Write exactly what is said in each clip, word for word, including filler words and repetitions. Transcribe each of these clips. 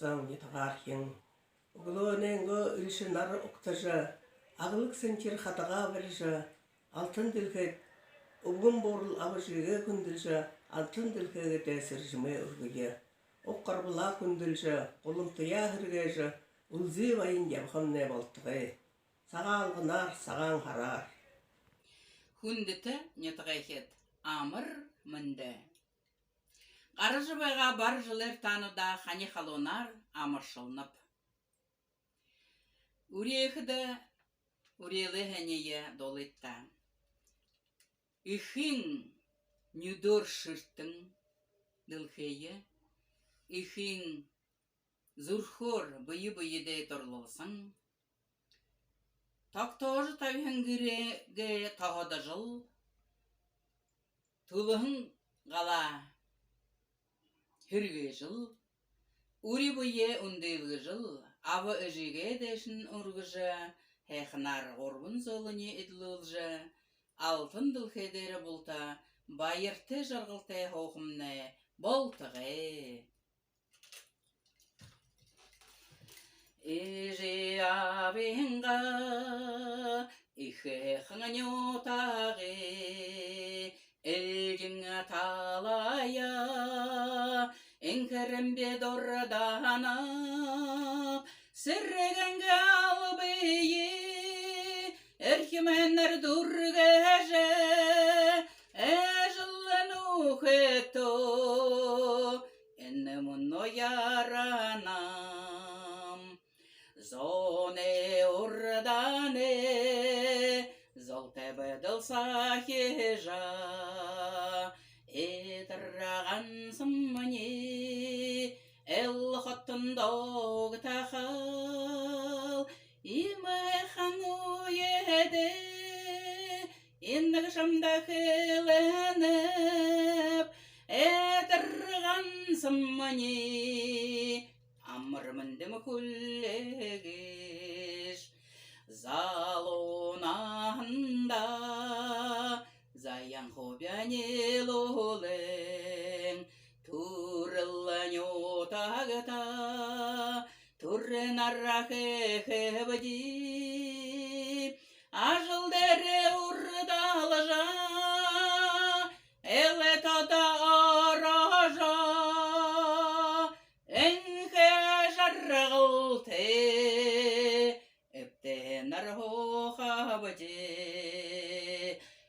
Зам нютагаархин. Үглөөнэйнгөө элшэ нар угтажа, аглаг сэнхир хадагаа барижа, алтан дэлхэйд үбгэн буурал аба эжыгээ хүндэлжэ, алтан дэлхэйдээ сэржэмээ үргэе. Уг гарбалаа хүндэлжэ, гуламтаяа һэргээжэ, үлзы баян ябахамнай болтогой. Сагаалганаар, Сагаан һараар. Хүндэтэ нютагайхид, амар мэндэ! Гаража байгаа бар жэлээр таанадаа хани халуунаар амаршалнаб. Үреэхэдэ үреэлэй һайниие дуулыт даа. Эхын нюдөөр шэртэн дэлхэйе, эхын зүрхөөр бэе бэедээ дурлалсан, тогтоожо табиһан гэрээ тоһодожол, түлэһэн галаа һэргээжэл, үри бэеэ үндылгэжэл, аба эжыгээ дээшэнь үргэжэ, һайханаар гурбан зөөлэниие эдлүүлжэ, алтан дэлхэй дээрэ булта баяртай жаргалтай һуухамнай болтогой. Эжы абынгаа эхэ һайхан нютагай элдин талааяа, энхэрэн би дурданаб. Сэргэнгэ албые эрхимээр дүүргэжэ, эжэл нүхэдтөө энэ мүнөө яаранам. Зоной урданай золтой байдал сахижа, эдир гансамни эл хотон догтохол, иимэ һайхан үедэ инаг шамда хэлэнэб, эдир гансамни амар мэндэмэ хүлеэгыш. Залуу наһандаа заяан хубиие ниилүүлэн, түрэл нютагта түрэ нараха хэбди. Ажал дээрээ урдалжа, элэ тодо орожо, энхэ жаргалтай эбтэй нар һуухабди.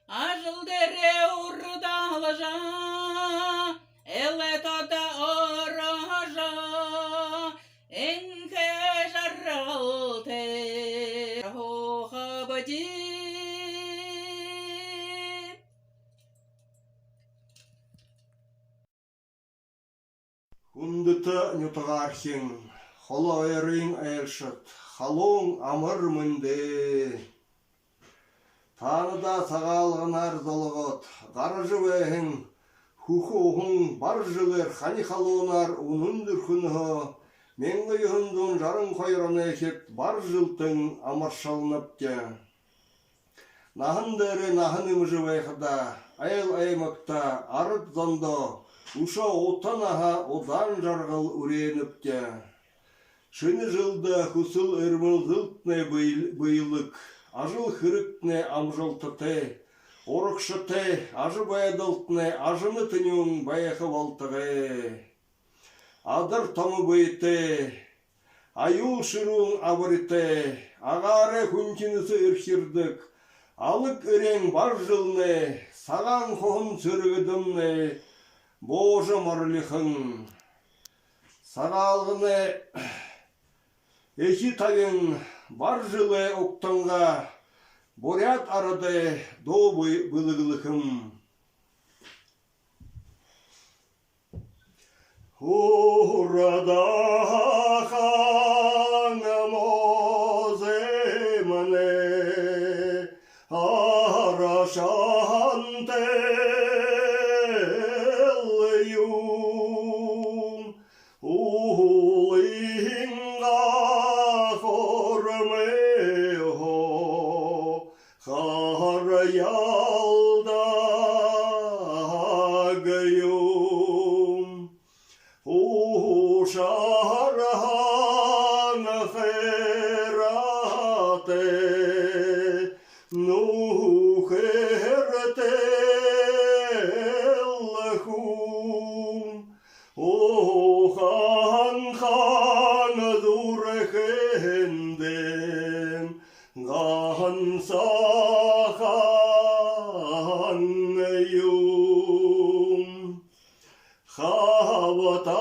Ажал дээрээ урдалжа, элэ тодо орожо, энхэ жаргалтай һуухабди. Хүндэтэ нютагаархин, холо ойрын айлшад, халуун амар мэндэ! Таанадаа Сагаалганаар золгоод гаража байһан хүхэ уһан бар жэлээр хани халуунаар үнэн зүрхэнһөө мянга юһэн зуун жаран хоёр оной эхид бар жэлтэн амаршалнабди. Наһан дээрээ наһа нэмэжэ байхадаа, айл аймагта, арад зондоо үшөө ута наһа, удаан жаргал үреэнэбди. Шэнэ жэлдэ хүсэл эрмэлзэлтнай бэел-, бэелэг, ажал хэрэгтнай амжалтатай, урагшатай, ажабайдалтнай ажана тэнюун байха болтогой. Адар томо бэетэй, аюул шэрүүн абаритай, агаарай хүнхинэсэ эрхирдэг, алаг эреэн бар жэлнай, сагаан хуһан сэргэдэмнай буужа морилихон. Сагаалганай эхи табин бар жэлэй угтангаа буряад арадай дуу бы-, бэлэглэхэм. Урдаһаан музеймнай аршаантай юм. Уулынгаа хормойһоо харьяалдаг юм. Ушарһаа Үхэртэйл хүн уһан хаан зүрхэндэнь гансахан юм. Хабтагай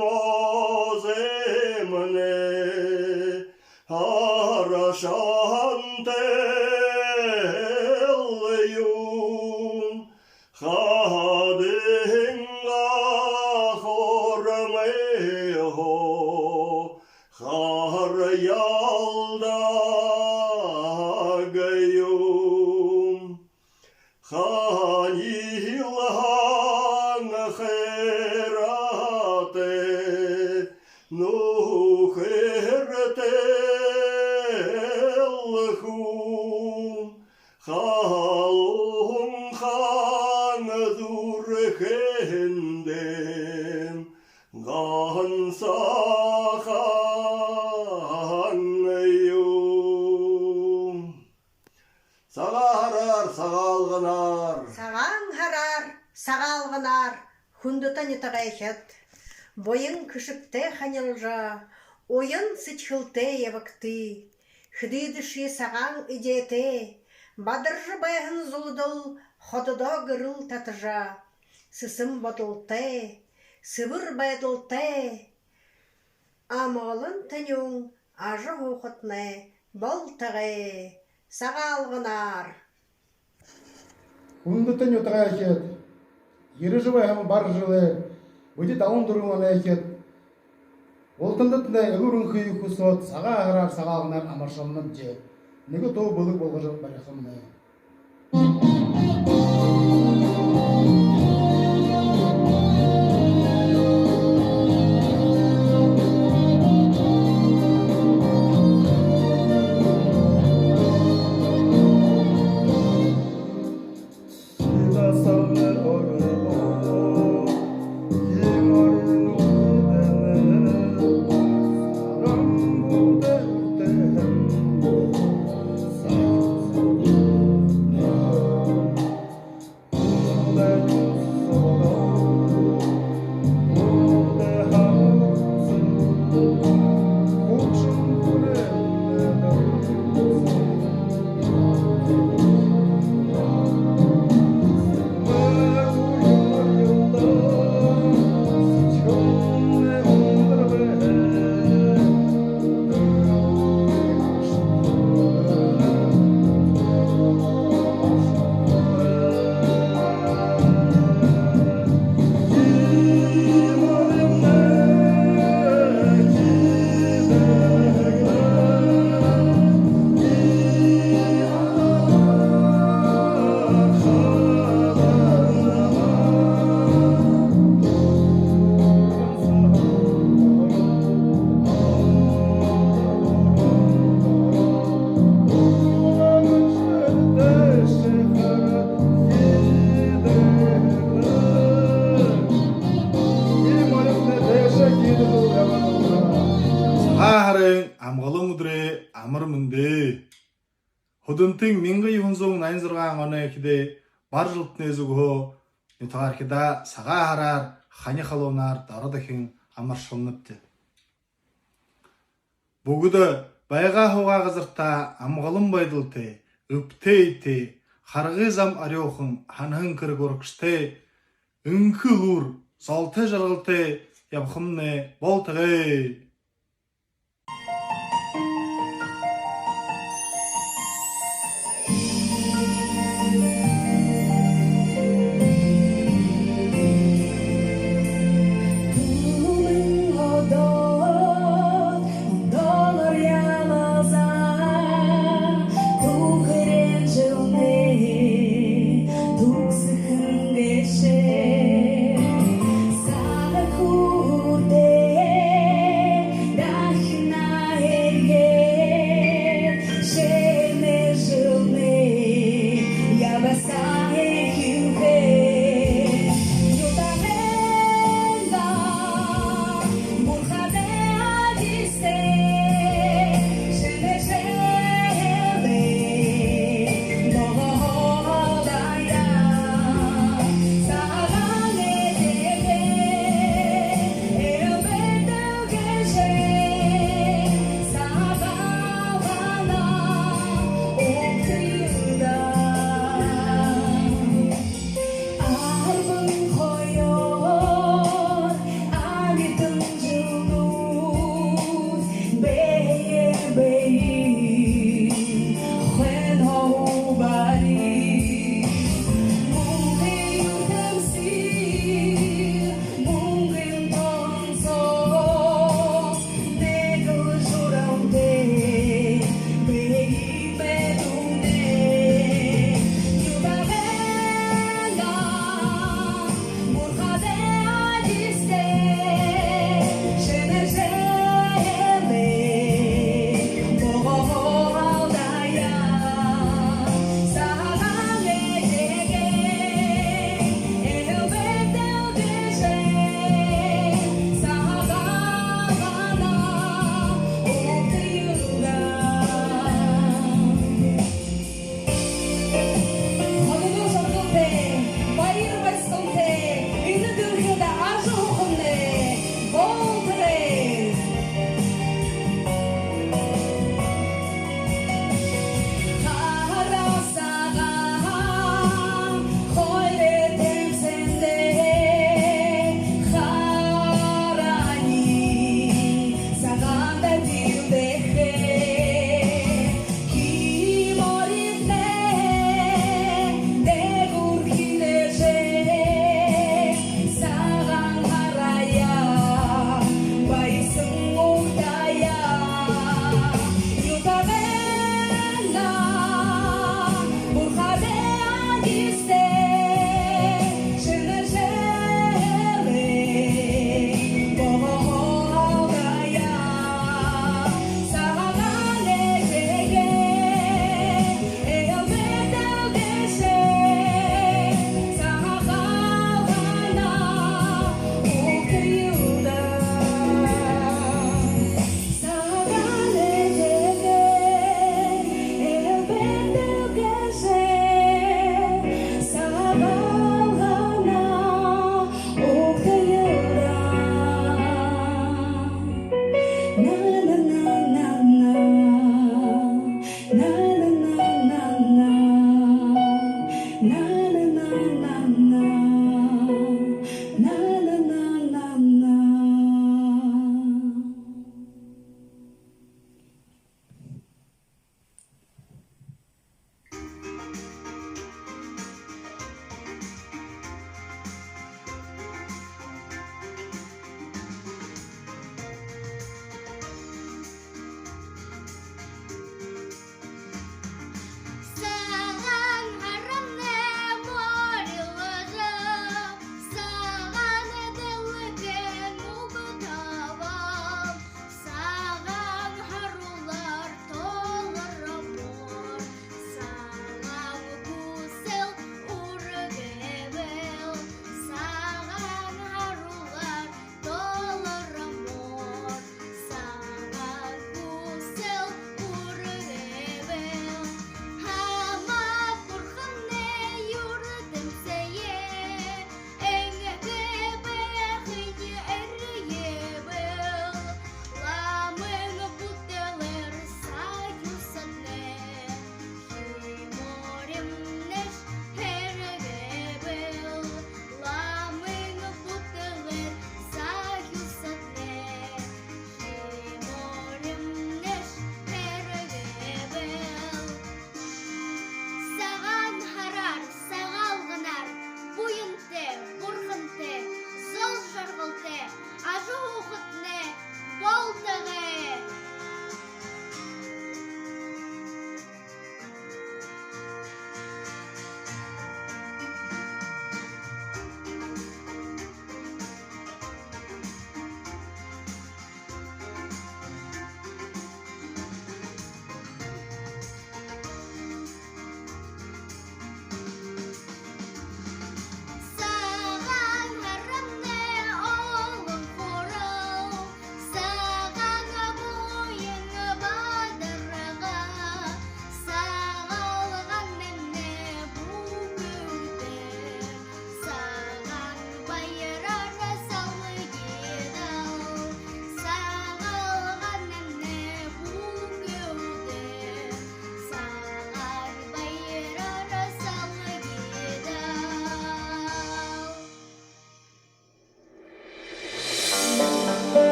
мозоймнай аршаантайл юм. Хадынгаа хормойһоо харьялдаг юм. Ханилһан хайратай нүхэртэйл хүн халуун хаан зүрхэндэнь гансахан юм. Сагаан һараар, Сагаалганаар! Сагаан һараар, Сагаалганаар, хүндэтэ нютагайхид! Буян хэшэгтэй ханилжа, уян сэдьхэлтэй ябагты. Хэдыдэшье сагаан эдеэтэй, бадаржа байһан зуладал хододоо гэрэл татажа, сэсэн бодолтой, сэбэр байдалтай, амгалан тэнюун ажаһуухатнай болтогой. Сагаалганаар! Хүндэтэ нютагайхид, ерэжэ байһан бар жэлээр, бидэ далан дүрбэн онойхид, бултандатнай элүүр энхые хүсөөд, Сагаан һараар, Сагаалганаар амаршалнабди. Нэгэ дуу бэлэг болгожо барихамнай. Сагаан һарын амгалан үдэрэй амар мэндэ! Һүдэнтын мянга юһэн зуун наян зургаан онойхидой бар жэлтэнэй зүгһөө нютагаархидаа Сагаан һараар, хани халуунаар доро дахин амаршалнабди. Бүгэдэ байгаа һуугаа газартаа амгалан байдалтай, эбтэй эетэй, харгы зам арюухан, һанаһан хэрэг урагшатай, энхэ элүүр, золтой жаргалтай ябахамнай болтогой. бари.